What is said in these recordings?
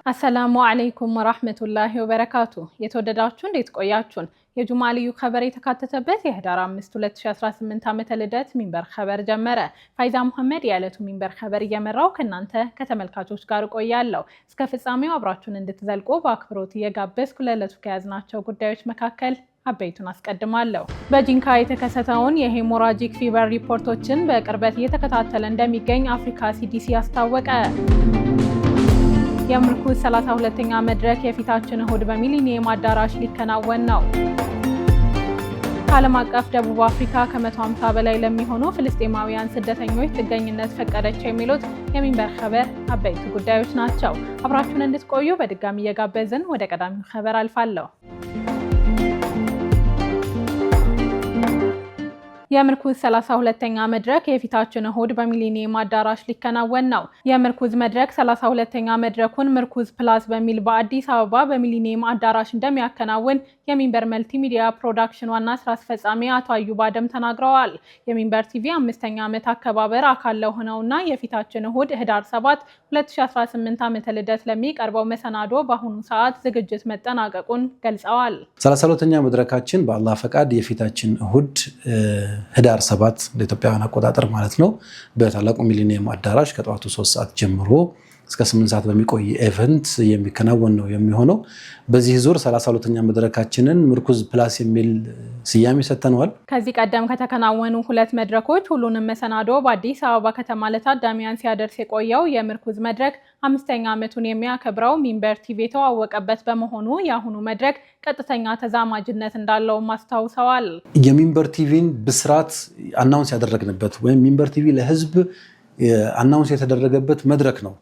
አሰላሙ አለይኩም ወራህመቱላሂ ወበረካቱ። የተወደዳችሁ እንዴት ቆያችሁን? የጁማ ልዩ ኸበር የተካተተበት የህዳር 5 2018 ዓመተ ልደት ሚንበር ኸበር ጀመረ። ፋይዛ ሙሐመድ የዕለቱ ሚንበር ኸበር እየመራው ከእናንተ ከተመልካቾች ጋር እቆያለሁ። እስከ ፍጻሜው አብራችሁን እንድትዘልቁ በአክብሮት እየጋበዝኩ ለዕለቱ ከያዝናቸው ጉዳዮች መካከል አበይቱን አስቀድማለሁ። በጂንካ የተከሰተውን የ hemorrhagic fever ሪፖርቶችን በቅርበት እየተከታተለ እንደሚገኝ አፍሪካ ሲዲሲ አስታወቀ። የምርኩዝ 32ኛ መድረክ የፊታችን እሁድ በሚሊኒየም አዳራሽ ሊከናወን ነው። ከዓለም አቀፍ ደቡብ አፍሪካ ከ150 በላይ ለሚሆኑ ፍልስጤማውያን ስደተኞች ጥገኝነት ፈቀደች የሚሉት የሚንበር ኸበር አበይቱ ጉዳዮች ናቸው። አብራችሁን እንድትቆዩ በድጋሚ እየጋበዝን ወደ ቀዳሚው ኸበር አልፋለሁ። የምርኩዝ 32ኛ መድረክ የፊታችን እሁድ በሚሊኒየም አዳራሽ ሊከናወን ነው። የምርኩዝ መድረክ 32ኛ መድረኩን ምርኩዝ ፕላስ በሚል በአዲስ አበባ በሚሊኒየም አዳራሽ እንደሚያከናውን የሚንበር መልቲሚዲያ ፕሮዳክሽን ዋና ስራ አስፈጻሚ አቶ አዩብ አደም ተናግረዋል። የሚንበር ቲቪ አምስተኛ ዓመት አከባበር አካል ለሆነውና የፊታችን እሁድ ህዳር 7 2018 ዓመተ ልደት ለሚቀርበው መሰናዶ በአሁኑ ሰዓት ዝግጅት መጠናቀቁን ገልጸዋል። 32ኛ መድረካችን በአላህ ፈቃድ የፊታችን እሁድ ህዳር 7 እንደ ኢትዮጵያውያን አቆጣጠር ማለት ነው፣ በታላቁ ሚሊኒየም አዳራሽ ከጠዋቱ 3 ሰዓት ጀምሮ እስከ 8 ሰዓት በሚቆይ event የሚከናወን ነው የሚሆነው። በዚህ ዙር 32ኛ መድረካችንን ምርኩዝ ፕላስ የሚል ስያሜ ሰጥተነዋል። ከዚህ ቀደም ከተከናወኑ ሁለት መድረኮች ሁሉንም መሰናዶ በአዲስ አበባ ከተማ ለታዳሚያን ሲያደርስ የቆየው የምርኩዝ መድረክ አምስተኛ ዓመቱን የሚያከብረው ሚንበር ቲቪ የተዋወቀበት በመሆኑ የአሁኑ መድረክ ቀጥተኛ ተዛማጅነት እንዳለውም አስታውሰዋል። የሚንበር ቲቪን ብስራት announce ያደረግንበት ወይም ሚንበር ቲቪ ለህዝብ announce የተደረገበት መድረክ ነው።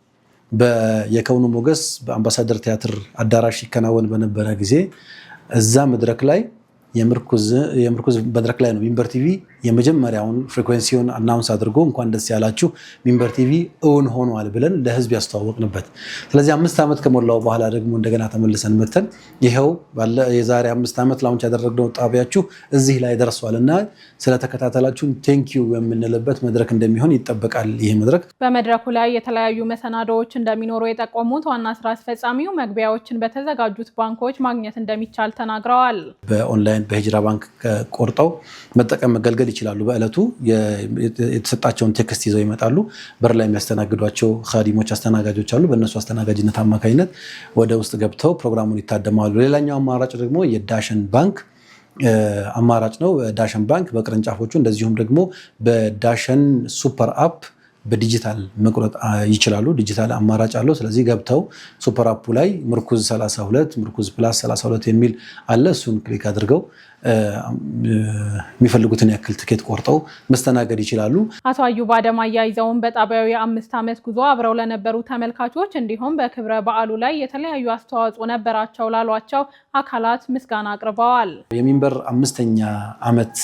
የከውኑ ሞገስ በአምባሳደር ቲያትር አዳራሽ ይከናወን በነበረ ጊዜ እዛ መድረክ ላይ የምርኩዝ መድረክ ላይ ነው ሚንበር ቲቪ የመጀመሪያውን frequency ውን announce አድርጎ እንኳን ደስ ያላችሁ ሚንበር ቲቪ እውን ሆኗል ብለን ለህዝብ ያስተዋወቅንበት። ስለዚህ 5 ዓመት ከሞላው በኋላ ደግሞ እንደገና ተመልሰን መተን ይኸው የዛሬ 5 ዓመት launch ያደረግነው ጣቢያችሁ እዚህ ላይ ደርሷል እና ስለተከታተላችሁን thank you የምንልበት መድረክ እንደሚሆን ይጠበቃል። ይህ መድረክ በመድረኩ ላይ የተለያዩ መሰናዶዎች እንደሚኖሩ የጠቆሙት ዋና ስራ አስፈጻሚው መግቢያዎችን በተዘጋጁት ባንኮች ማግኘት እንደሚቻል ተናግረዋል። በኦንላይን በሂጅራ ባንክ ቆርጠው መጠቀም መገልገል ይችላሉ። በዕለቱ የተሰጣቸውን text ይዘው ይመጣሉ። በር ላይ የሚያስተናግዷቸው ኻዲሞች አስተናጋጆች አሉ። በእነሱ አስተናጋጅነት አማካኝነት ወደ ውስጥ ገብተው ፕሮግራሙን ይታደማሉ። ሌላኛው አማራጭ ደግሞ የዳሸን ባንክ አማራጭ ነው። ዳሸን ባንክ በቅርንጫፎቹ እንደዚሁም ደግሞ በዳሸን super app በዲጂታል መቁረጥ ይችላሉ። ዲጂታል አማራጭ አለው። ስለዚህ ገብተው super app ኡ ላይ ምርኩዝ 32፣ ምርኩዝ ፕላስ 32 የሚል አለ። እሱን click አድርገው የሚፈልጉትን ያክል ትኬት ቆርጠው መስተናገድ ይችላሉ። አቶ አዩብ አደም አያይዘውን በጣቢያው የ5 ዓመት ጉዞ አብረው ለነበሩ ተመልካቾች እንዲሁም በክብረ በዓሉ ላይ የተለያዩ አስተዋጽኦ ነበራቸው ላሏቸው አካላት ምስጋና አቅርበዋል። የሚንበር አምስተኛ ዓመት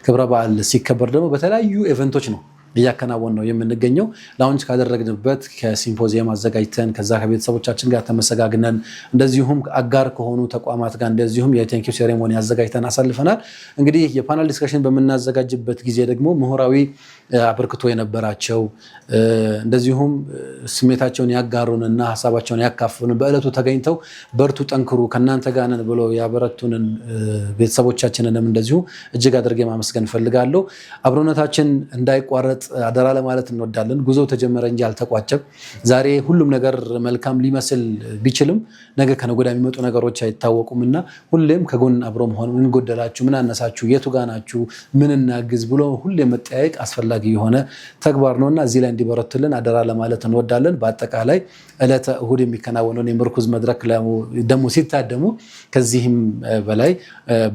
ክብረ በዓል ሲከበር ደግሞ በተለያዩ event ኦች ነው እያከናወን ነው የምንገኘው። Launch ካደረግንበት ከሲምፖዚየም አዘጋጅተን ከዛ ከቤተሰቦቻችን ጋር ተመሰጋግነን እንደዚሁም አጋር ከሆኑ ተቋማት ጋር እንደዚሁም የ thank you ceremony አዘጋጅተን አሳልፈናል። እንግዲህ የ panel discussion በምናዘጋጅበት ጊዜ ደግሞ ምሁራዊ አበርክቶ የነበራቸው፣ እንደዚሁም ስሜታቸውን ያጋሩንና ሀሳባቸውን ያካፍሉን፣ በዕለቱ ተገኝተው በርቱ፣ ጠንክሩ፣ ከእናንተ ጋር ነን ብለው ያበረቱንን ቤተሰቦቻችንንም እንደዚሁ እጅግ አድርጌ ማመስገን እፈልጋለሁ። አብሮነታችን እንዳይቋረጥ አደራ ለማለት እንወዳለን። ጉዞ ተጀመረ እንጂ አልተቋጨም። ዛሬ ሁሉም ነገር መልካም ሊመስል ቢችልም ነገ ከነገ ወዲያ የሚመጡ ነገሮች አይታወቁም እና ሁሌም ከጎን አብሮ መሆን፣ ምን ጎደላችሁ፣ ምን አነሳችሁ፣ የቱ ጋ ናችሁ፣ ምን እናግዝ ብሎ ሁሌም መጠያየቅ አስፈላጊ የሆነ ተግባር ነው እና እዚህ ላይ እንዲበረቱልን አደራ ለማለት እንወዳለን። በአጠቃላይ ዕለተ እሁድ የሚከናወነውን የምርኩዝ መድረክ ደግሞ ሲታደሙ ከዚህም በላይ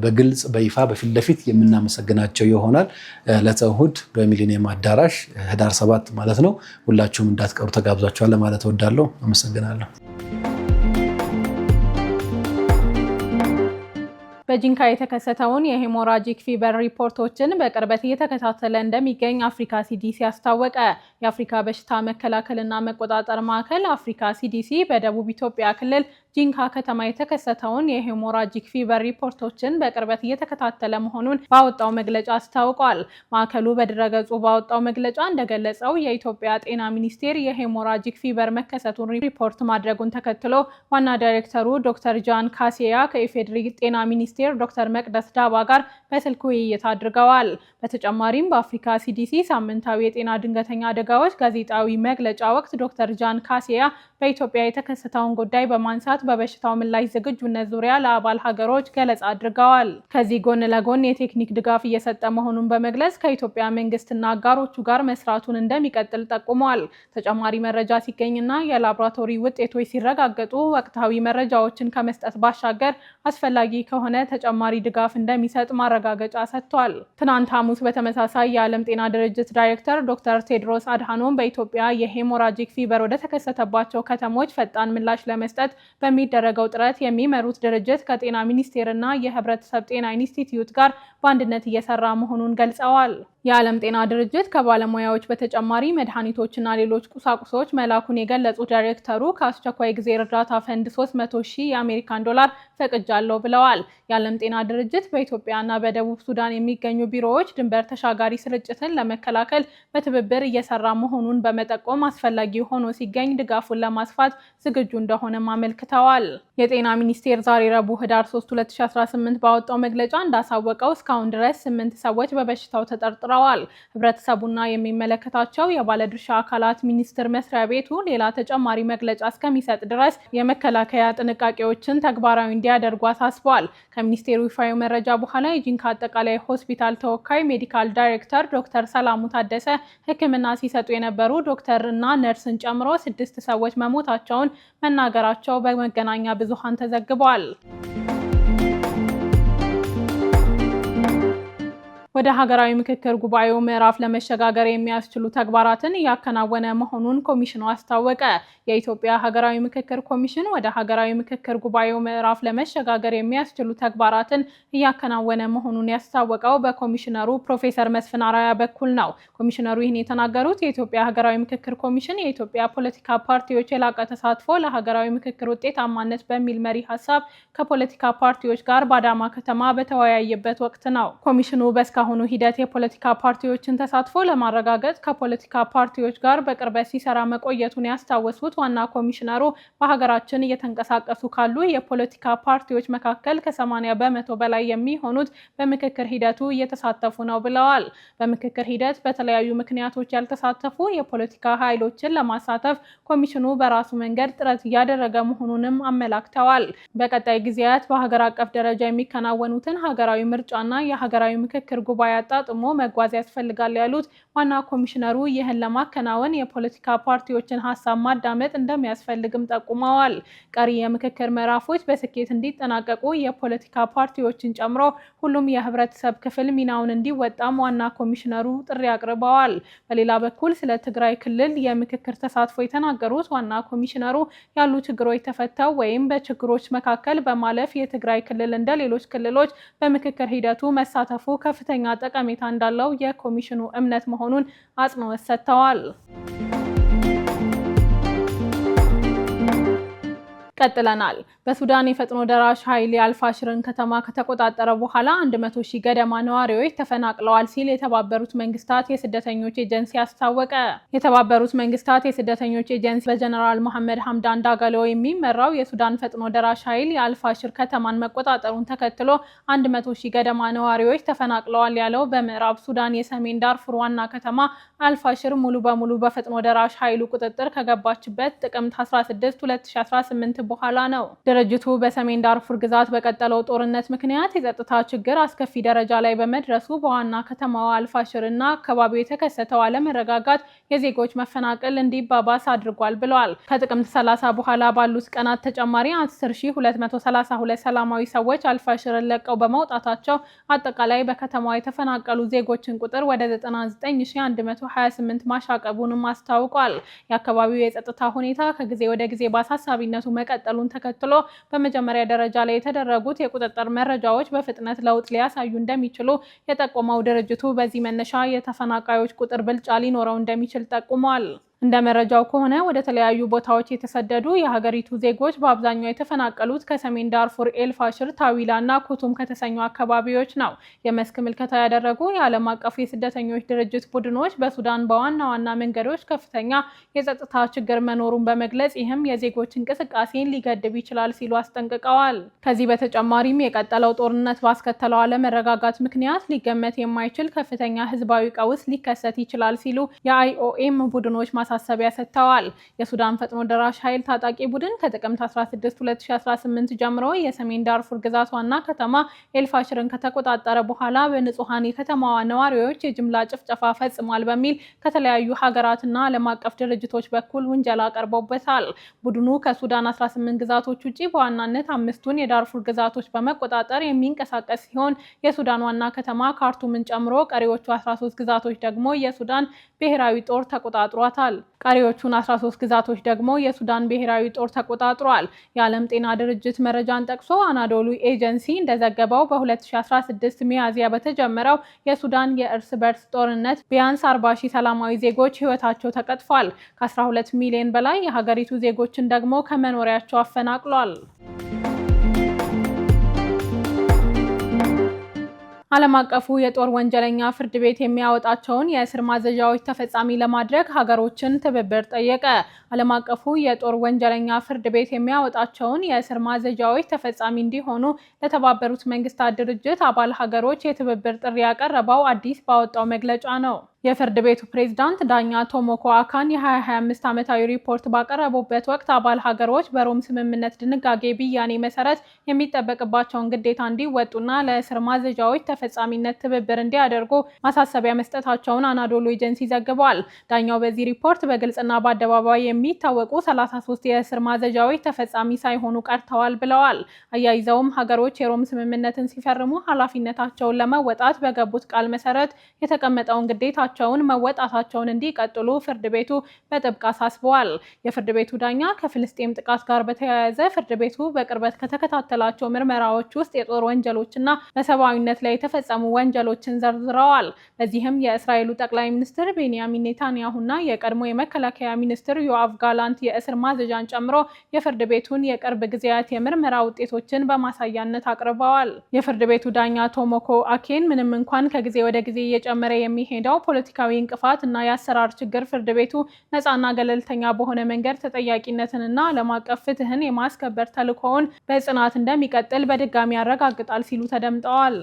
በግልጽ በይፋ በፊት ለፊት የምናመሰግናቸው ይሆናል። ዕለተ እሁድ በሚሊኒየም አዳራሽ ህዳር 7 ማለት ነው። ሁላችሁም እንዳትቀሩ ተጋብዛችኋል ለማለት እወዳለሁ። አመሰግናለሁ። በጂንካ የተከሰተውን የ hemorrhagic fever ሪፖርቶችን በቅርበት እየተከታተለ እንደሚገኝ አፍሪካ ሲዲሲ አስታወቀ። የአፍሪካ በሽታ መከላከልና መቆጣጠር ማዕከል አፍሪካ ሲዲሲ በደቡብ ኢትዮጵያ ክልል ጂንካ ከተማ የተከሰተውን የ hemorrhagic fever ሪፖርቶችን በቅርበት እየተከታተለ መሆኑን ባወጣው መግለጫ አስታውቋል። ማዕከሉ በድረገጹ ባወጣው መግለጫ እንደገለጸው የኢትዮጵያ ጤና ሚኒስቴር የ hemorrhagic fever መከሰቱን ሪፖርት ማድረጉን ተከትሎ ዋና ዳይሬክተሩ ዶክተር ጃን ካሴያ ከኢፌዴሪ ጤና ሚኒስቴር ዶክተር መቅደስ ዳባ ጋር በስልክ ውይይት አድርገዋል። በተጨማሪም በአፍሪካ ሲዲሲ ሳምንታዊ የጤና ድንገተኛ አደጋዎች ጋዜጣዊ መግለጫ ወቅት ዶክተር ጃን ካሴያ በኢትዮጵያ የተከሰተውን ጉዳይ በማንሳት በበሽታው ምላሽ ዝግጁነት ዙሪያ ለአባል ሀገሮች ገለጻ አድርገዋል። ከዚህ ጎን ለጎን የቴክኒክ ድጋፍ እየሰጠ መሆኑን በመግለጽ ከኢትዮጵያ መንግስትና አጋሮቹ ጋር መስራቱን እንደሚቀጥል ጠቁመዋል። ተጨማሪ መረጃ ሲገኝና የላቦራቶሪ ውጤቶች ሲረጋገጡ ወቅታዊ መረጃዎችን ከመስጠት ባሻገር አስፈላጊ ከሆነ ተጨማሪ ድጋፍ እንደሚሰጥ ማረጋገጫ ሰጥቷል። ትናንት ሐሙስ በተመሳሳይ የዓለም ጤና ድርጅት ዳይሬክተር ዶክተር ቴድሮስ አድሃኖም በኢትዮጵያ የ hemorrhagic fever ወደ ተከሰተባቸው ከተሞች ፈጣን ምላሽ ለመስጠት በሚደረገው ጥረት የሚመሩት ድርጅት ከጤና ሚኒስቴርና የሕብረተሰብ ጤና ኢንስቲትዩት ጋር በአንድነት እየሰራ መሆኑን ገልጸዋል። የዓለም ጤና ድርጅት ከባለሙያዎች በተጨማሪ መድኃኒቶችና ሌሎች ቁሳቁሶች መላኩን የገለጹት ዳይሬክተሩ ከአስቸኳይ ጊዜ እርዳታ ፈንድ 300 ሺህ የአሜሪካን ዶላር ፈቅጃለሁ ብለዋል። የዓለም ጤና ድርጅት በኢትዮጵያና በደቡብ ሱዳን የሚገኙ ቢሮዎች ድንበር ተሻጋሪ ስርጭትን ለመከላከል በትብብር እየሰራ መሆኑን በመጠቆም አስፈላጊ ሆኖ ሲገኝ ድጋፉን ለማስፋት ዝግጁ እንደሆነም አመልክተዋል። የጤና ሚኒስቴር ዛሬ ረቡዕ ህዳር 3 2018 ባወጣው መግለጫ እንዳሳወቀው እስካሁን ድረስ 8 ሰዎች በበሽታው ተጠርጥረዋል። ህብረተሰቡና የሚመለከታቸው የባለድርሻ አካላት ሚኒስቴር መስሪያ ቤቱ ሌላ ተጨማሪ መግለጫ እስከሚሰጥ ድረስ የመከላከያ ጥንቃቄዎችን ተግባራዊ እንዲያደርጉ አሳስቧል። ከሚኒስቴሩ ይፋዊ መረጃ በኋላ የጂንካ አጠቃላይ ሆስፒታል ተወካይ medical ዳይሬክተር ዶክተር ሰላሙ ታደሰ ሕክምና ሲሰጡ የነበሩ ዶክተር እና ነርስን ጨምሮ 6 ሰዎች መሞታቸውን መናገራቸው በመገናኛ ብዙሃን ተዘግቧል። ወደ ሀገራዊ ምክክር ጉባኤው ምዕራፍ ለመሸጋገር የሚያስችሉ ተግባራትን እያከናወነ መሆኑን ኮሚሽኑ አስታወቀ። የኢትዮጵያ ሀገራዊ ምክክር ኮሚሽን ወደ ሀገራዊ ምክክር ጉባኤው ምዕራፍ ለመሸጋገር የሚያስችሉ ተግባራትን እያከናወነ መሆኑን ያስታወቀው በኮሚሽነሩ ፕሮፌሰር መስፍን አርአያ በኩል ነው። ኮሚሽነሩ ይህን የተናገሩት የኢትዮጵያ ሀገራዊ ምክክር ኮሚሽን የኢትዮጵያ ፖለቲካ ፓርቲዎች የላቀ ተሳትፎ ለሀገራዊ ምክክር ውጤታማነት በሚል መሪ ሀሳብ ከፖለቲካ ፓርቲዎች ጋር በአዳማ ከተማ በተወያየበት ወቅት ነው። ኮሚሽኑ በእስካሁኑ ሂደት የፖለቲካ ፓርቲዎችን ተሳትፎ ለማረጋገጥ ከፖለቲካ ፓርቲዎች ጋር በቅርበት ሲሰራ መቆየቱን ያስታወሱት ዋና ኮሚሽነሩ በሀገራችን እየተንቀሳቀሱ ካሉ የፖለቲካ ፓርቲዎች መካከል ከ80% በላይ የሚሆኑት በምክክር ሂደቱ እየተሳተፉ ነው ብለዋል። በምክክር ሂደት በተለያዩ ምክንያቶች ያልተሳተፉ የፖለቲካ ኃይሎችን ለማሳተፍ ኮሚሽኑ በራሱ መንገድ ጥረት እያደረገ መሆኑንም አመላክተዋል። በቀጣይ ጊዜያት በሀገር አቀፍ ደረጃ የሚከናወኑትን ሀገራዊ ምርጫና የሀገራዊ ምክክር ጉባኤ አጣጥሞ መጓዝ ያስፈልጋል ያሉት ዋና ኮሚሽነሩ ይህን ለማከናወን የፖለቲካ ፓርቲዎችን ሀሳብ ማዳመጥ እንደሚያስፈልግም ጠቁመዋል። ቀሪ የምክክር ምዕራፎች በስኬት እንዲጠናቀቁ የፖለቲካ ፓርቲዎችን ጨምሮ ሁሉም የህብረተሰብ ክፍል ሚናውን እንዲወጣም ዋና ኮሚሽነሩ ጥሪ አቅርበዋል። በሌላ በኩል ስለ ትግራይ ክልል የምክክር ተሳትፎ የተናገሩት ዋና ኮሚሽነሩ ያሉ ችግሮች ተፈተው ወይም በችግሮች መካከል በማለፍ የትግራይ ክልል እንደ ሌሎች ክልሎች በምክክር ሂደቱ መሳተፉ ከፍተኛ ጠቀሜታ እንዳለው የኮሚሽኑ እምነት መሆኑን አጽንኦት ሰጥተዋል። ቀጥለናል። በሱዳን የፈጥኖ ደራሽ ኃይል የአልፋሽርን ከተማ ከተቆጣጠረ በኋላ 100 ሺህ ገደማ ነዋሪዎች ተፈናቅለዋል ሲል የተባበሩት መንግስታት የስደተኞች ኤጀንሲ አስታወቀ። የተባበሩት መንግስታት የስደተኞች ኤጀንሲ በጀነራል መሐመድ ሐምዳን ዳጋሎ የሚመራው የሱዳን ፈጥኖ ደራሽ ኃይል የአልፋሽር ከተማን መቆጣጠሩን ተከትሎ 100 ሺህ ገደማ ነዋሪዎች ተፈናቅለዋል ያለው በምዕራብ ሱዳን የሰሜን ዳርፉር ዋና ከተማ አልፋሽር ሙሉ በሙሉ በፈጥኖ ደራሽ ኃይሉ ቁጥጥር ከገባችበት ጥቅምት 16 2018 በኋላ ነው። ድርጅቱ በሰሜን ዳርፉር ግዛት በቀጠለው ጦርነት ምክንያት የጸጥታ ችግር አስከፊ ደረጃ ላይ በመድረሱ በዋና ከተማዋ አልፋሽር እና አካባቢው የተከሰተው አለመረጋጋት የዜጎች መፈናቀል እንዲባባስ አድርጓል ብለዋል። ከጥቅምት 30 በኋላ ባሉት ቀናት ተጨማሪ 10232 ሰላማዊ ሰዎች አልፋሽርን ለቀው በመውጣታቸው አጠቃላይ በከተማዋ የተፈናቀሉ ዜጎችን ቁጥር ወደ 99128 ማሻቀቡንም አስታውቋል። የአካባቢው የጸጥታ ሁኔታ ከጊዜ ወደ ጊዜ በአሳሳቢነቱ መቀጠሉን ተከትሎ በመጀመሪያ ደረጃ ላይ የተደረጉት የቁጥጥር መረጃዎች በፍጥነት ለውጥ ሊያሳዩ እንደሚችሉ የጠቆመው ድርጅቱ በዚህ መነሻ የተፈናቃዮች ቁጥር ብልጫ ሊኖረው እንደሚችል ጠቁሟል። እንደ መረጃው ከሆነ ወደ ተለያዩ ቦታዎች የተሰደዱ የሀገሪቱ ዜጎች በአብዛኛው የተፈናቀሉት ከሰሜን ዳርፉር ኤልፋሽር፣ ታዊላ እና ኩቱም ከተሰኙ አካባቢዎች ነው። የመስክ ምልከታ ያደረጉ የዓለም አቀፉ የስደተኞች ድርጅት ቡድኖች በሱዳን በዋና ዋና መንገዶች ከፍተኛ የጸጥታ ችግር መኖሩን በመግለጽ ይህም የዜጎች እንቅስቃሴን ሊገድብ ይችላል ሲሉ አስጠንቅቀዋል። ከዚህ በተጨማሪም የቀጠለው ጦርነት ባስከተለው አለመረጋጋት ምክንያት ሊገመት የማይችል ከፍተኛ ህዝባዊ ቀውስ ሊከሰት ይችላል ሲሉ የአይኦኤም ቡድኖች ማሳሰቢያ ሰጥተዋል። የሱዳን ፈጥኖ ደራሽ ኃይል ታጣቂ ቡድን ከጥቅምት 16 2018 ጀምሮ የሰሜን ዳርፉር ግዛት ዋና ከተማ ኤልፋሽርን ከተቆጣጠረ በኋላ በንጹሐን የከተማዋ ነዋሪዎች የጅምላ ጭፍጨፋ ፈጽሟል በሚል ከተለያዩ ሀገራትና ዓለም አቀፍ ድርጅቶች በኩል ውንጀላ ቀርቦበታል። ቡድኑ ከሱዳን 18 ግዛቶች ውጪ በዋናነት አምስቱን የዳርፉር ግዛቶች በመቆጣጠር የሚንቀሳቀስ ሲሆን የሱዳን ዋና ከተማ ካርቱምን ጨምሮ ቀሪዎቹ 13 ግዛቶች ደግሞ የሱዳን ብሔራዊ ጦር ተቆጣጥሯታል። ቀሪዎቹን 13 ግዛቶች ደግሞ የሱዳን ብሔራዊ ጦር ተቆጣጥሯል። የዓለም ጤና ድርጅት መረጃን ጠቅሶ አናዶሉ ኤጀንሲ እንደዘገበው በ2016 ሚያዝያ በተጀመረው የሱዳን የእርስ በርስ ጦርነት ቢያንስ 40 ሺህ ሰላማዊ ዜጎች ሕይወታቸው ተቀጥፏል። ከ12 ሚሊዮን በላይ የሀገሪቱ ዜጎችን ደግሞ ከመኖሪያቸው አፈናቅሏል። ዓለም አቀፉ የጦር ወንጀለኛ ፍርድ ቤት የሚያወጣቸውን የእስር ማዘዣዎች ተፈጻሚ ለማድረግ ሀገሮችን ትብብር ጠየቀ። ዓለም አቀፉ የጦር ወንጀለኛ ፍርድ ቤት የሚያወጣቸውን የእስር ማዘዣዎች ተፈጻሚ እንዲሆኑ ለተባበሩት መንግስታት ድርጅት አባል ሀገሮች የትብብር ጥሪ ያቀረበው አዲስ ባወጣው መግለጫ ነው። የፍርድ ቤቱ ፕሬዝዳንት ዳኛ ቶሞኮ አካን የ2025 ዓመታዊ ሪፖርት ባቀረቡበት ወቅት አባል ሀገሮች በሮም ስምምነት ድንጋጌ ብያኔ መሰረት የሚጠበቅባቸውን ግዴታ እንዲወጡና ለእስር ማዘዣዎች ተፈጻሚነት ትብብር እንዲያደርጉ ማሳሰቢያ መስጠታቸውን አናዶሉ ኤጀንሲ ዘግቧል። ዳኛው በዚህ ሪፖርት በግልጽና በአደባባይ የሚታወቁ 33 የእስር ማዘዣዎች ተፈጻሚ ሳይሆኑ ቀርተዋል ብለዋል። አያይዘውም ሀገሮች የሮም ስምምነትን ሲፈርሙ ኃላፊነታቸውን ለመወጣት በገቡት ቃል መሰረት የተቀመጠውን ግዴታቸውን መወጣታቸውን እንዲቀጥሉ ፍርድ ቤቱ በጥብቅ አሳስበዋል። የፍርድ ቤቱ ዳኛ ከፍልስጤም ጥቃት ጋር በተያያዘ ፍርድ ቤቱ በቅርበት ከተከታተላቸው ምርመራዎች ውስጥ የጦር ወንጀሎችና በሰብአዊነት ላይ የተፈጸሙ ወንጀሎችን ዘርዝረዋል። በዚህም የእስራኤሉ ጠቅላይ ሚኒስትር ቤንያሚን ኔታንያሁና የቀድሞ የመከላከያ ሚኒስትር ዮአቭ ጋላንት የእስር ማዘዣን ጨምሮ የፍርድ ቤቱን የቅርብ ጊዜያት የምርመራ ውጤቶችን በማሳያነት አቅርበዋል። የፍርድ ቤቱ ዳኛ ቶሞኮ አኬን ምንም እንኳን ከጊዜ ወደ ጊዜ እየጨመረ የሚሄደው ፖለቲካዊ እንቅፋት እና የአሰራር ችግር ፍርድ ቤቱ ነፃና ገለልተኛ በሆነ መንገድ ተጠያቂነትንና ዓለም አቀፍ ፍትህን የማስከበር ተልዕኮውን በጽናት እንደሚቀጥል በድጋሚ ያረጋግጣል ሲሉ ተደምጠዋል።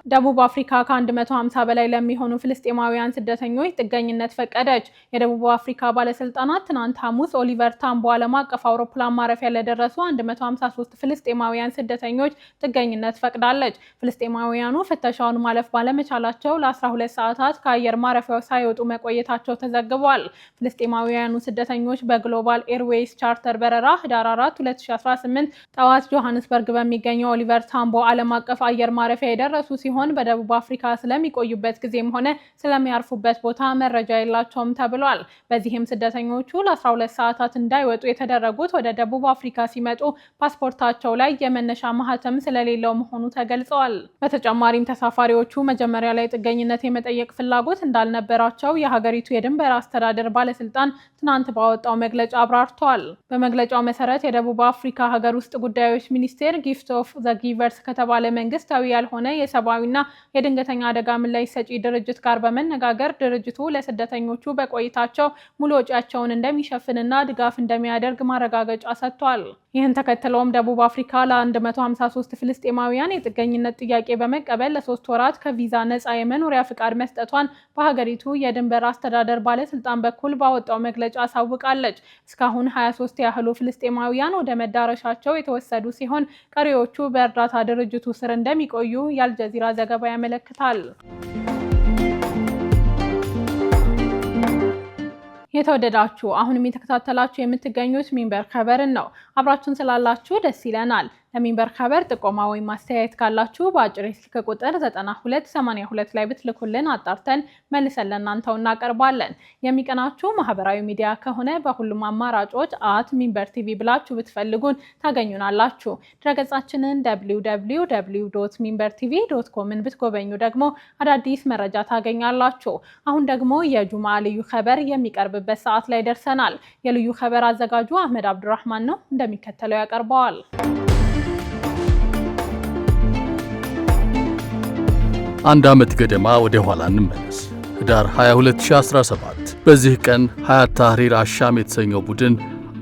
ደቡብ አፍሪካ ከ150 በላይ ለሚሆኑ ፍልስጤማውያን ስደተኞች ጥገኝነት ፈቀደች። የደቡብ አፍሪካ ባለስልጣናት ትናንት ሐሙስ ኦሊቨር ታምቦ ዓለም አቀፍ አውሮፕላን ማረፊያ ለደረሱ 153 ፍልስጤማውያን ስደተኞች ጥገኝነት ፈቅዳለች። ፍልስጤማውያኑ ፍተሻውን ማለፍ ባለመቻላቸው ለ12 ሰዓታት ከአየር ማረፊያው ሳይወጡ መቆየታቸው ተዘግቧል። ፍልስጤማውያኑ ስደተኞች በግሎባል ኤርዌይስ ቻርተር በረራ ህዳር 4 2018 ጠዋት ጆሃንስበርግ በሚገኘው ኦሊቨር ታምቦ ዓለም አቀፍ አየር ማረፊያ የደረሱ ሲሆን በደቡብ አፍሪካ ስለሚቆዩበት ጊዜም ሆነ ስለሚያርፉበት ቦታ መረጃ የላቸውም ተብሏል። በዚህም ስደተኞቹ ለ12 ሰዓታት እንዳይወጡ የተደረጉት ወደ ደቡብ አፍሪካ ሲመጡ ፓስፖርታቸው ላይ የመነሻ ማህተም ስለሌለው መሆኑ ተገልጸዋል። በተጨማሪም ተሳፋሪዎቹ መጀመሪያ ላይ ጥገኝነት የመጠየቅ ፍላጎት እንዳልነበራቸው የሀገሪቱ የድንበር አስተዳደር ባለስልጣን ትናንት ባወጣው መግለጫ አብራርተዋል። በመግለጫው መሰረት የደቡብ አፍሪካ ሀገር ውስጥ ጉዳዮች ሚኒስቴር ጊፍት ኦፍ ዘ ጊቨርስ ከተባለ መንግስታዊ ያልሆነ የሰብአዊና የድንገተኛ አደጋ ምላሽ ሰጪ ድርጅት ጋር በመነጋገር ድርጅቱ ለስደተኞቹ በቆይታቸው ሙሉ ወጪያቸውን እንደሚሸፍንና ድጋፍ እንደሚያደርግ ማረጋገጫ ሰጥቷል። ይህን ተከትለውም ደቡብ አፍሪካ ለ153 ፍልስጤማውያን የጥገኝነት ጥያቄ በመቀበል ለሶስት ወራት ከቪዛ ነፃ የመኖሪያ ፍቃድ መስጠቷን በሀገሪቱ የድንበር አስተዳደር ባለስልጣን በኩል ባወጣው መግለጫ አሳውቃለች። እስካሁን 23 ያህሉ ፍልስጤማውያን ወደ መዳረሻቸው የተወሰዱ ሲሆን ቀሪዎቹ በእርዳታ ድርጅቱ ስር እንደሚቆዩ የአልጀዚራ ዘገባ ያመለክታል። የተወደዳችሁ አሁንም የተከታተላችሁ የምትገኙት ሚንበር ከበርን ነው። አብራችሁን ስላላችሁ ደስ ይለናል። ለሚንበር ኸበር ጥቆማ ወይም ማስተያየት ካላችሁ በአጭር የስልክ ቁጥር 9282 ላይ ብትልኩልን አጣርተን መልሰን ለእናንተው እናቀርባለን። የሚቀናችሁ ማህበራዊ ሚዲያ ከሆነ በሁሉም አማራጮች @ሚንበርቲቪ ብላችሁ ብትፈልጉን ታገኙናላችሁ። ድረገጻችንን www.ሚንበርቲቪ.com ን ብትጎበኙ ደግሞ አዳዲስ መረጃ ታገኛላችሁ። አሁን ደግሞ የጁምዓ ልዩ ኸበር የሚቀርብበት ሰዓት ላይ ደርሰናል። የልዩ ኸበር አዘጋጁ አህመድ አብዱራህማን ነው፣ እንደሚከተለው ያቀርበዋል። አንድ ዓመት ገደማ ወደ ኋላ እንመለስ። ህዳር 22 2017። በዚህ ቀን ሀያት ታህሪር አሻም የተሰኘው ቡድን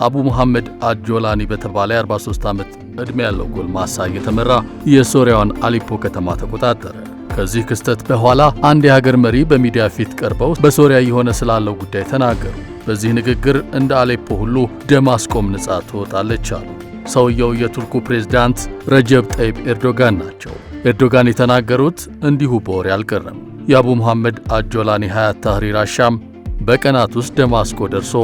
አቡ መሐመድ አጆላኒ በተባለ የ43 ዓመት ዕድሜ ያለው ጎልማሳ እየተመራ የሶሪያዋን አሊፖ ከተማ ተቆጣጠረ። ከዚህ ክስተት በኋላ አንድ የሀገር መሪ በሚዲያ ፊት ቀርበው በሶሪያ እየሆነ ስላለው ጉዳይ ተናገሩ። በዚህ ንግግር እንደ አሌፖ ሁሉ ደማስቆም ነጻ ትወጣለች አሉ። ሰውየው የቱርኩ ፕሬዝዳንት ረጀብ ጠይብ ኤርዶጋን ናቸው። ኤርዶጋን የተናገሩት እንዲሁ በወሬ አልቀረም። የአቡ መሐመድ አጆላኒ ሀያት ታህሪር አሻም በቀናት ውስጥ ደማስቆ ደርሶ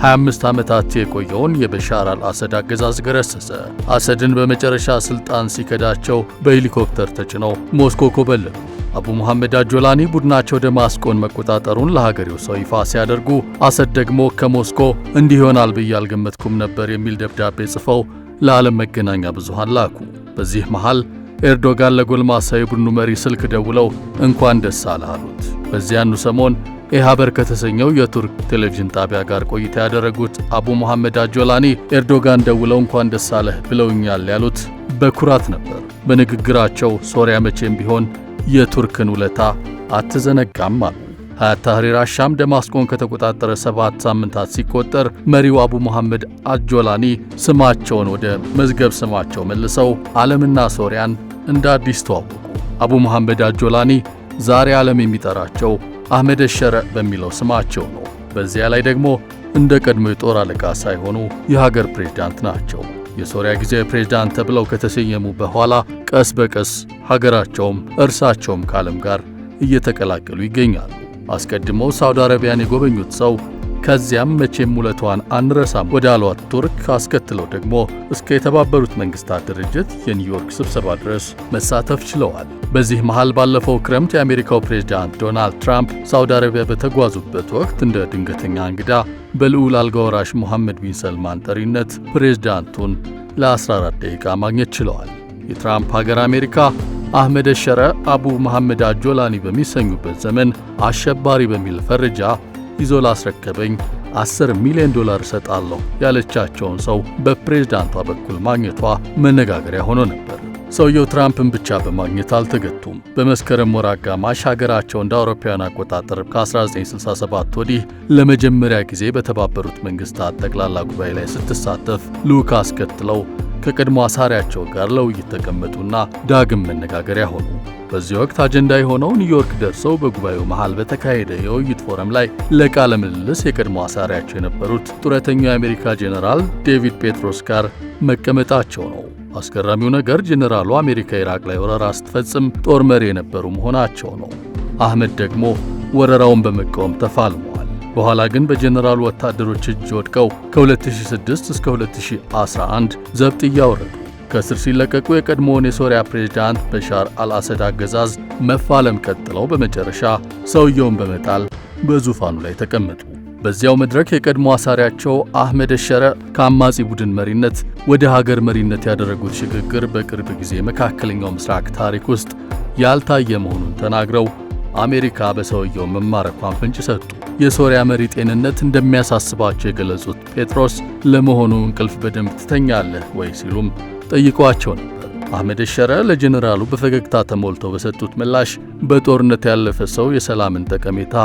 25 ዓመታት የቆየውን የበሻር አልአሰድ አገዛዝ ገረሰሰ። አሰድን በመጨረሻ ስልጣን ሲከዳቸው በሄሊኮፕተር ተጭነው ሞስኮ ኮበለሉ። አቡ መሐመድ አጆላኒ ቡድናቸው ደማስቆን መቆጣጠሩን ለሀገሬው ሰው ይፋ ሲያደርጉ፣ አሰድ ደግሞ ከሞስኮ እንዲህ ይሆናል ብዬ አልገመትኩም ነበር የሚል ደብዳቤ ጽፈው ለዓለም መገናኛ ብዙሃን ላኩ። በዚህ መሃል ኤርዶጋን ለጎልማሳ የቡድኑ መሪ ስልክ ደውለው እንኳን ደስ አለህ አሉት። በዚያኑ ሰሞን ኤሃበር ከተሰኘው የቱርክ ቴሌቪዥን ጣቢያ ጋር ቆይታ ያደረጉት አቡ መሐመድ አጆላኒ ኤርዶጋን ደውለው እንኳን ደስ አለህ ብለውኛል ያሉት በኩራት ነበር። በንግግራቸው ሶሪያ መቼም ቢሆን የቱርክን ውለታ አትዘነጋም አሉ። ሀያት ታህሪር አሻም ደማስቆን ከተቆጣጠረ 7 ሳምንታት ሲቆጠር መሪው አቡ መሐመድ አጆላኒ ስማቸውን ወደ መዝገብ ስማቸው መልሰው ዓለምና ሶሪያን እንደ አዲስ ተዋወቁ። አቡ መሐመድ አጆላኒ ዛሬ ዓለም የሚጠራቸው አህመድ ሸረ በሚለው ስማቸው ነው። በዚያ ላይ ደግሞ እንደ ቀድሞ የጦር አለቃ ሳይሆኑ የሀገር ፕሬዝዳንት ናቸው። የሶሪያ ጊዜያዊ ፕሬዝዳንት ተብለው ከተሰየሙ በኋላ ቀስ በቀስ ሀገራቸውም እርሳቸውም ከዓለም ጋር እየተቀላቀሉ ይገኛሉ። አስቀድመው ሳውዲ አረቢያን የጎበኙት ሰው ከዚያም መቼም ውለቷን አንረሳም ወደ አሏት ቱርክ፣ አስከትለው ደግሞ እስከ የተባበሩት መንግስታት ድርጅት የኒውዮርክ ስብሰባ ድረስ መሳተፍ ችለዋል። በዚህ መሃል ባለፈው ክረምት የአሜሪካው ፕሬዝዳንት ዶናልድ ትራምፕ ሳውዲ አረቢያ በተጓዙበት ወቅት እንደ ድንገተኛ እንግዳ በልዑል አልጋ ወራሽ ሙሐመድ ቢን ሰልማን ጠሪነት ፕሬዝዳንቱን ለ14 ደቂቃ ማግኘት ችለዋል። የትራምፕ ሀገር አሜሪካ አህመድ ሸረ አቡ መሐመድ አጆላኒ በሚሰኙበት ዘመን አሸባሪ በሚል ፈርጃ ይዞ ላስረከበኝ $10 ሚሊዮን እሰጣለሁ ያለቻቸውን ሰው በፕሬዝዳንቷ በኩል ማግኘቷ መነጋገሪያ ሆኖ ነበር። ሰውየው ትራምፕን ብቻ በማግኘት አልተገቱም። በመስከረም ወር አጋማሽ ሀገራቸው እንደ አውሮፓውያን አቆጣጠር ከ1967 ወዲህ ለመጀመሪያ ጊዜ በተባበሩት መንግስታት ጠቅላላ ጉባኤ ላይ ስትሳተፍ ልዑክ አስከትለው ከቀድሞ አሳሪያቸው ጋር ለውይይት ተቀመጡና ዳግም መነጋገሪያ ሆኑ። በዚህ ወቅት አጀንዳ የሆነው ኒውዮርክ ደርሰው በጉባኤው መሃል በተካሄደ የውይይት ፎረም ላይ ለቃለ ምልልስ የቀድሞ አሳሪያቸው የነበሩት ጡረተኛው የአሜሪካ ጄኔራል ዴቪድ ፔትሮስ ጋር መቀመጣቸው ነው። አስገራሚው ነገር ጄኔራሉ አሜሪካ ኢራቅ ላይ ወረራ ስትፈጽም ጦር መሪ የነበሩ መሆናቸው ነው። አህመድ ደግሞ ወረራውን በመቃወም ተፋልመዋል። በኋላ ግን በጄኔራሉ ወታደሮች እጅ ወድቀው ከ2006 እስከ 2011 ዘብጥያ ወረዱ። ከእስር ሲለቀቁ የቀድሞውን የሶሪያ ፕሬዝዳንት በሻር አልአሰድ አገዛዝ መፋለም ቀጥለው በመጨረሻ ሰውየውን በመጣል በዙፋኑ ላይ ተቀመጡ። በዚያው መድረክ የቀድሞ አሳሪያቸው አህመድ ሸረ ከአማጺ ቡድን መሪነት ወደ ሀገር መሪነት ያደረጉት ሽግግር በቅርብ ጊዜ መካከለኛው ምስራቅ ታሪክ ውስጥ ያልታየ መሆኑን ተናግረው አሜሪካ በሰውየው መማረኳን ፍንጭ ሰጡ። የሶሪያ መሪ ጤንነት እንደሚያሳስባቸው የገለጹት ጴጥሮስ ለመሆኑ እንቅልፍ በደንብ ትተኛለህ ወይ ሲሉም ጠይቀዋቸው ነበር። አህመድ ሸረ ለጄኔራሉ በፈገግታ ተሞልተው በሰጡት ምላሽ በጦርነት ያለፈ ሰው የሰላምን ጠቀሜታ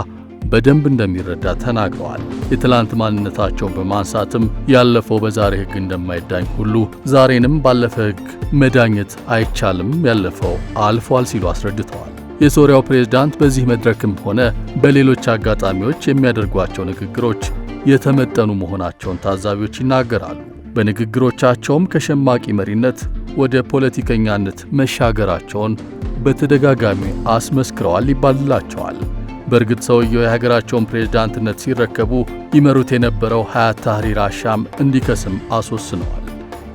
በደንብ እንደሚረዳ ተናግረዋል። የትላንት ማንነታቸውን በማንሳትም ያለፈው በዛሬ ሕግ እንደማይዳኝ ሁሉ ዛሬንም ባለፈ ሕግ መዳኘት አይቻልም፣ ያለፈው አልፏል ሲሉ አስረድተዋል። የሶሪያው ፕሬዝዳንት በዚህ መድረክም ሆነ በሌሎች አጋጣሚዎች የሚያደርጓቸው ንግግሮች የተመጠኑ መሆናቸውን ታዛቢዎች ይናገራሉ። በንግግሮቻቸውም ከሸማቂ መሪነት ወደ ፖለቲከኛነት መሻገራቸውን በተደጋጋሚ አስመስክረዋል ይባልላቸዋል። በእርግጥ ሰውየው የሀገራቸውን ፕሬዝዳንትነት ሲረከቡ ይመሩት የነበረው ሀያት ታህሪር አሻም እንዲከስም አስወስነዋል።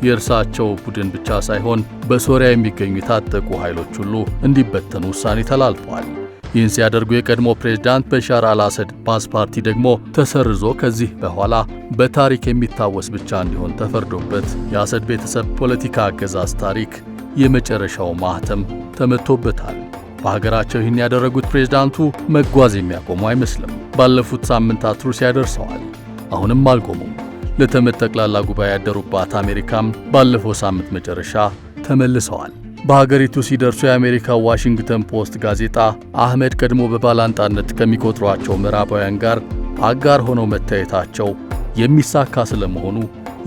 የእርሳቸው ቡድን ብቻ ሳይሆን በሶሪያ የሚገኙ የታጠቁ ኃይሎች ሁሉ እንዲበተኑ ውሳኔ ተላልፏል። ይህን ሲያደርጉ የቀድሞ ፕሬዝዳንት በሻር አልአሰድ ባዝ ፓርቲ ደግሞ ተሰርዞ ከዚህ በኋላ በታሪክ የሚታወስ ብቻ እንዲሆን ተፈርዶበት የአሰድ ቤተሰብ ፖለቲካ አገዛዝ ታሪክ የመጨረሻው ማህተም ተመቶበታል። በሀገራቸው ይህን ያደረጉት ፕሬዝዳንቱ መጓዝ የሚያቆሙ አይመስልም። ባለፉት ሳምንታት ሩሲያ ደርሰዋል። አሁንም አልቆሙም። ለተመድ ጠቅላላ ጉባኤ ያደሩባት አሜሪካም ባለፈው ሳምንት መጨረሻ ተመልሰዋል። በሀገሪቱ ሲደርሱ የአሜሪካ ዋሽንግተን ፖስት ጋዜጣ አህመድ ቀድሞ በባላንጣነት ከሚቆጥሯቸው ምዕራባውያን ጋር አጋር ሆነው መታየታቸው የሚሳካ ስለመሆኑ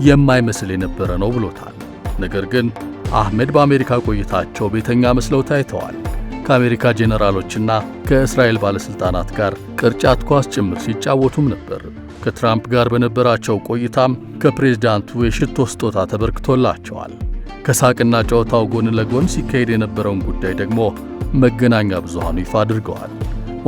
የማይመስል የነበረ ነው ብሎታል። ነገር ግን አህመድ በአሜሪካ ቆይታቸው ቤተኛ መስለው ታይተዋል። ከአሜሪካ ጄኔራሎችና ከእስራኤል ባለሥልጣናት ጋር ቅርጫት ኳስ ጭምር ሲጫወቱም ነበር። ከትራምፕ ጋር በነበራቸው ቆይታም ከፕሬዝዳንቱ የሽቶ ስጦታ ተበርክቶላቸዋል። ከሳቅና ጨዋታው ጎን ለጎን ሲካሄድ የነበረውን ጉዳይ ደግሞ መገናኛ ብዙሃኑ ይፋ አድርገዋል።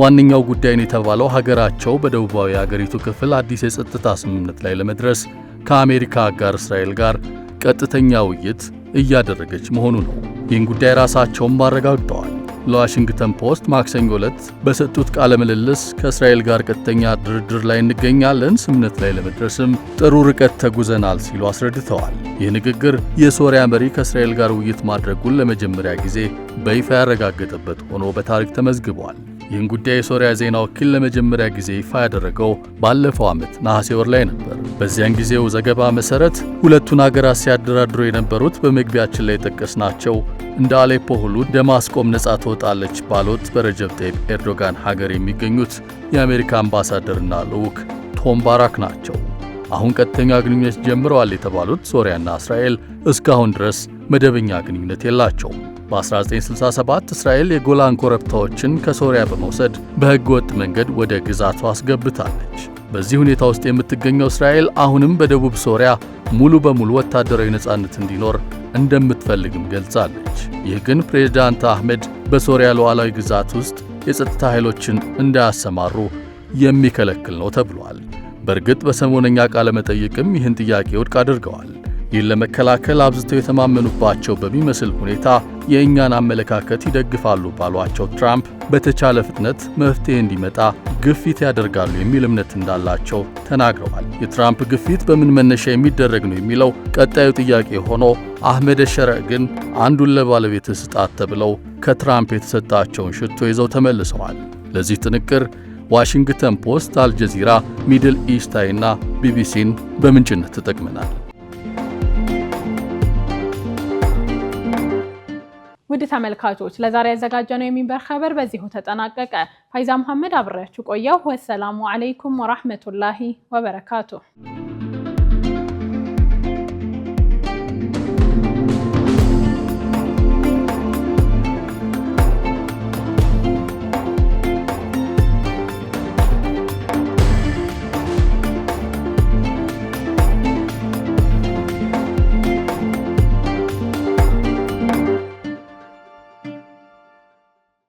ዋነኛው ጉዳይ ነው የተባለው ሀገራቸው በደቡባዊ የአገሪቱ ክፍል አዲስ የጸጥታ ስምምነት ላይ ለመድረስ ከአሜሪካ አጋር እስራኤል ጋር ቀጥተኛ ውይይት እያደረገች መሆኑ ነው። ይህን ጉዳይ ራሳቸውም አረጋግጠዋል። ለዋሽንግተን ፖስት ማክሰኞ ዕለት በሰጡት ቃለ ምልልስ ከእስራኤል ጋር ቀጥተኛ ድርድር ላይ እንገኛለን፣ ስምምነት ላይ ለመድረስም ጥሩ ርቀት ተጉዘናል ሲሉ አስረድተዋል። ይህ ንግግር የሶሪያ መሪ ከእስራኤል ጋር ውይይት ማድረጉን ለመጀመሪያ ጊዜ በይፋ ያረጋገጠበት ሆኖ በታሪክ ተመዝግቧል። ይህን ጉዳይ የሶሪያ ዜና ወኪል ለመጀመሪያ ጊዜ ይፋ ያደረገው ባለፈው ዓመት ነሐሴ ወር ላይ ነበር። በዚያን ጊዜው ዘገባ መሰረት ሁለቱን ሀገራት ሲያደራድሩ የነበሩት በመግቢያችን ላይ የጠቀስናቸው እንደ አሌፖ ሁሉ ደማስቆም ነጻ ትወጣለች ባሉት በረጀብ ጠይብ ኤርዶጋን ሀገር የሚገኙት የአሜሪካ አምባሳደርና ልዑክ ቶም ባራክ ናቸው። አሁን ቀጥተኛ ግንኙነት ጀምረዋል የተባሉት ሶሪያና እስራኤል እስካሁን ድረስ መደበኛ ግንኙነት የላቸውም። በ1967 እስራኤል የጎላን ኮረብታዎችን ከሶሪያ በመውሰድ በሕገ ወጥ መንገድ ወደ ግዛቷ አስገብታለች። በዚህ ሁኔታ ውስጥ የምትገኘው እስራኤል አሁንም በደቡብ ሶሪያ ሙሉ በሙሉ ወታደራዊ ነጻነት እንዲኖር እንደምትፈልግም ገልጻለች። ይህ ግን ፕሬዝዳንት አህመድ በሶሪያ ሉዓላዊ ግዛት ውስጥ የጸጥታ ኃይሎችን እንዳያሰማሩ የሚከለክል ነው ተብሏል። በእርግጥ በሰሞነኛ ቃለ መጠይቅም ይህን ጥያቄ ውድቅ አድርገዋል። ይህን ለመከላከል አብዝተው የተማመኑባቸው በሚመስል ሁኔታ የእኛን አመለካከት ይደግፋሉ ባሏቸው ትራምፕ በተቻለ ፍጥነት መፍትሄ እንዲመጣ ግፊት ያደርጋሉ የሚል እምነት እንዳላቸው ተናግረዋል። የትራምፕ ግፊት በምን መነሻ የሚደረግ ነው የሚለው ቀጣዩ ጥያቄ ሆኖ አህመድ ሸረዕ ግን አንዱን ለባለቤት ስጣት ተብለው ከትራምፕ የተሰጣቸውን ሽቶ ይዘው ተመልሰዋል። ለዚህ ጥንቅር ዋሽንግተን ፖስት፣ አልጀዚራ፣ ሚድል ኢስት አይና ቢቢሲን በምንጭነት ተጠቅመናል። ውድ ተመልካቾች ለዛሬ ያዘጋጀነው የሚንበር ኸበር በዚሁ ተጠናቀቀ። ፋይዛ መሐመድ አብሬያችሁ ቆየሁ። والسلام عليكم ورحمة الله وبركاته።